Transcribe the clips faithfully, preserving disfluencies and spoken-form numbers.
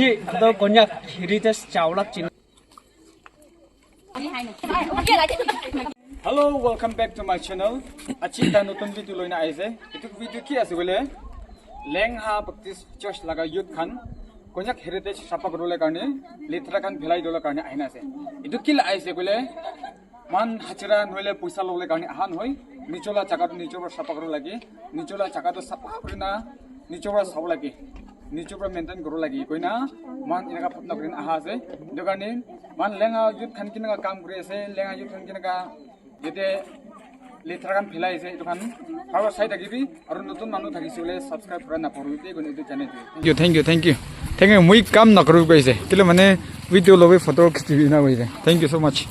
Ye, ito Konyak Heritage Chaolak Chin. Hello, welcome back to my channel. Achi ta notun video loina aise. Itu video ki ase bole? Lengha Baptist Church laga youth khan Konyak heritage sapa kuribole karne, letra khan phelai dole karne ahina ase. Itu ki la aise bole? Man hachira nohole poisa lobole karne ahan hoi. Nichola jaga tu nichor sapa kuro lage. Nichola jaga tu sapa kurina nichor sabo lage. Nichor maintain kuro lage. Koina man inaka phatna kurina aha ase. Itu karne man lenga youth khan kinaka kam kuri ase, lenga youth khan kinaka yate letra khan phelai ase, itu khan bhal sai thakibi, aru notun manu thakise bole subscribe kura na poribi, koina itu janai dibi. Thank you, thank you, thank you. Thank you, moi kam na kuru kaise. Kile mane video lobi photo khichibi na kaise. Thank you so much.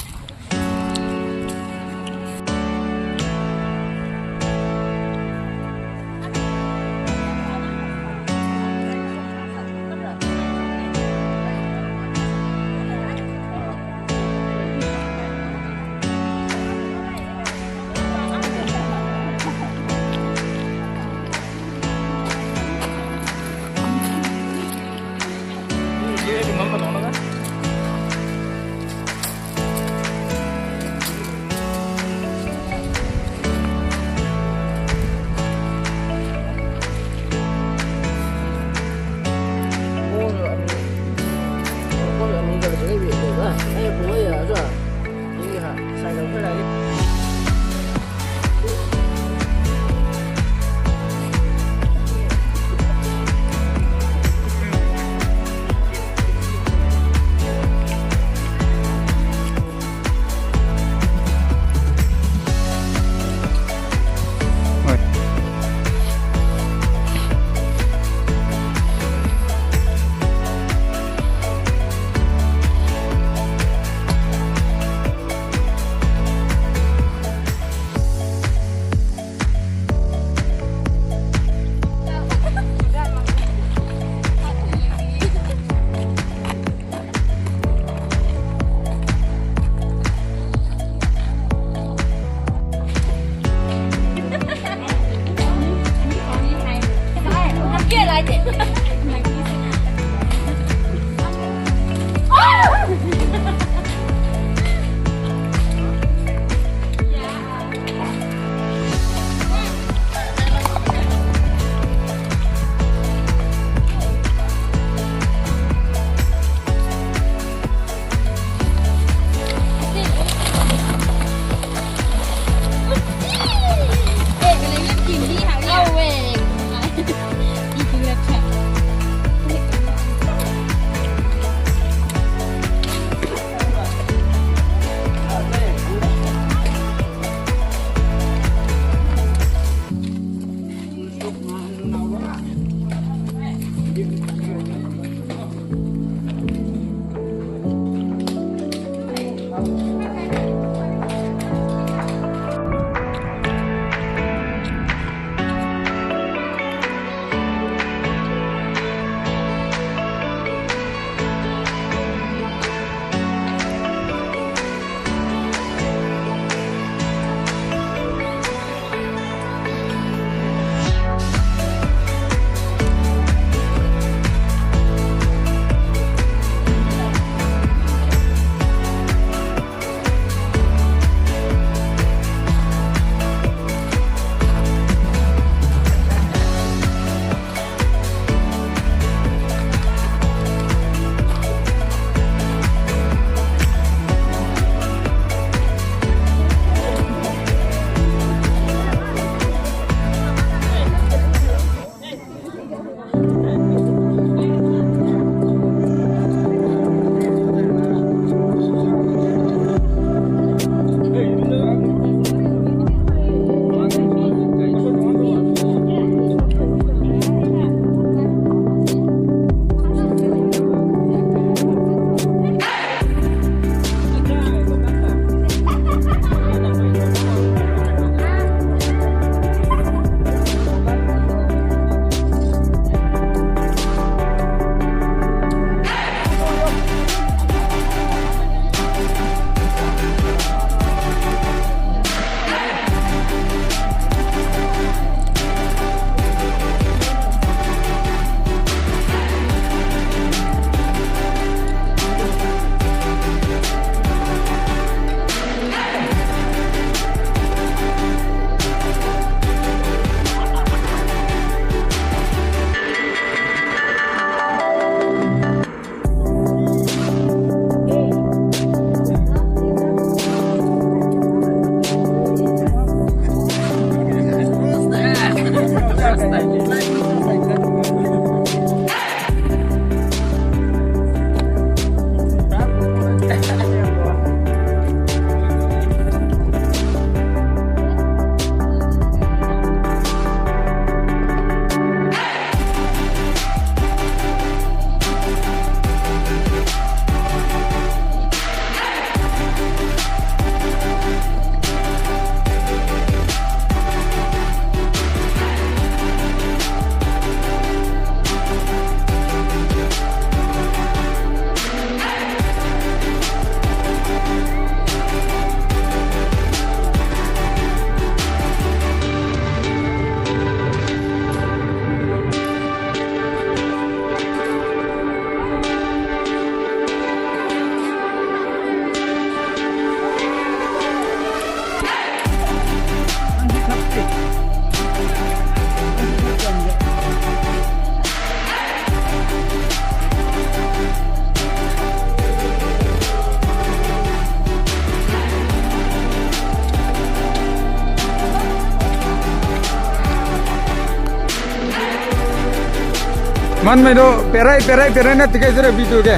An mai do, perai, perai, perai na tikai sere video ke.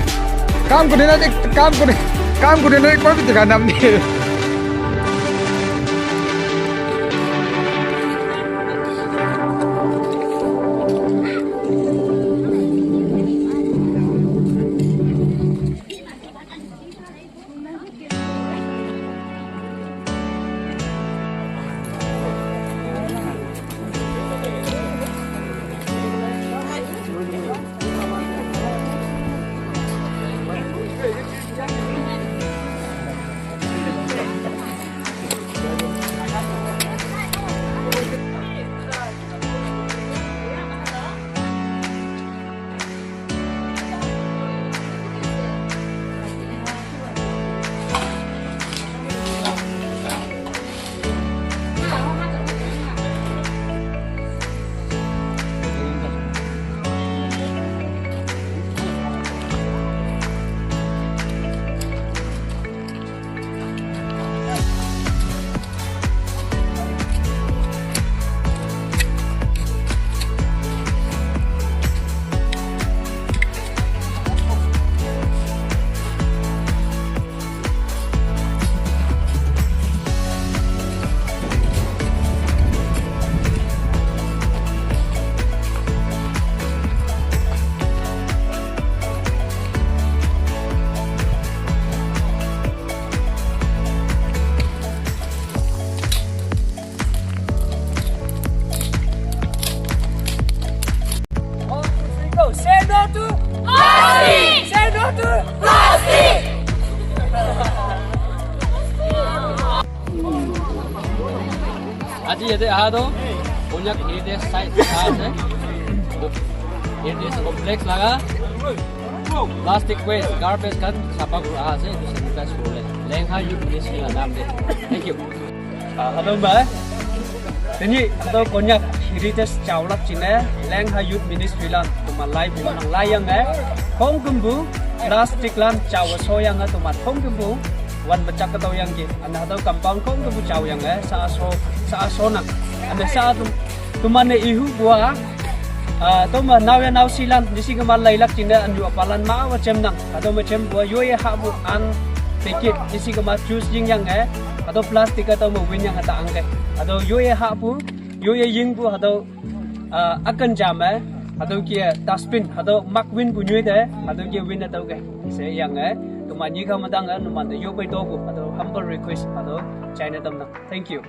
Kam kudena de, kam kude, kam kudena de koi tikai nam de. One, two, three, go. Say no to plastic! Say no to plastic! Aji yate aha to, Konyak heritage site aha ase. Heritage complex laga plastic waste, garbage khan sapha kura aha ase, etu sanitize kuribole. Lengha Youth Ministry la naam de. Thank you. Ah, hello, ma. Teni, hello, Konyak heritage chawlak chine, Lengha Youth Ministry la, tuma live mo nang layang eh. Kong kumbu, plastic lan chawa soyang eh, tuma kong kumbu, wan bachak kataw yang ki, ana hadaw compound kong kumbu chaw yang eh, sa so, sa so na, ana sa tum, tumane ihu bua, ah, tuma naw ya naw silan, nisi kama lailak chine, anyu apalan ma wa chem nang, hadaw ma chem bua, yo ye ha bu an, pekit, nisi kama choose jing yang eh, hadaw plastic hadaw ma win yang hadaw ang eh, hadaw yo ye ha bu, yo ye ying bu, hadaw, ah, akan jam eh, hadaw ki eh, dustbin, hadaw mak win bu nyui de, hadaw ki win hadaw ke, se yang eh, tuma nyi kama dang eh, numan de yo pe to bu, hadaw humble request, hadaw China tam nang. Thank you.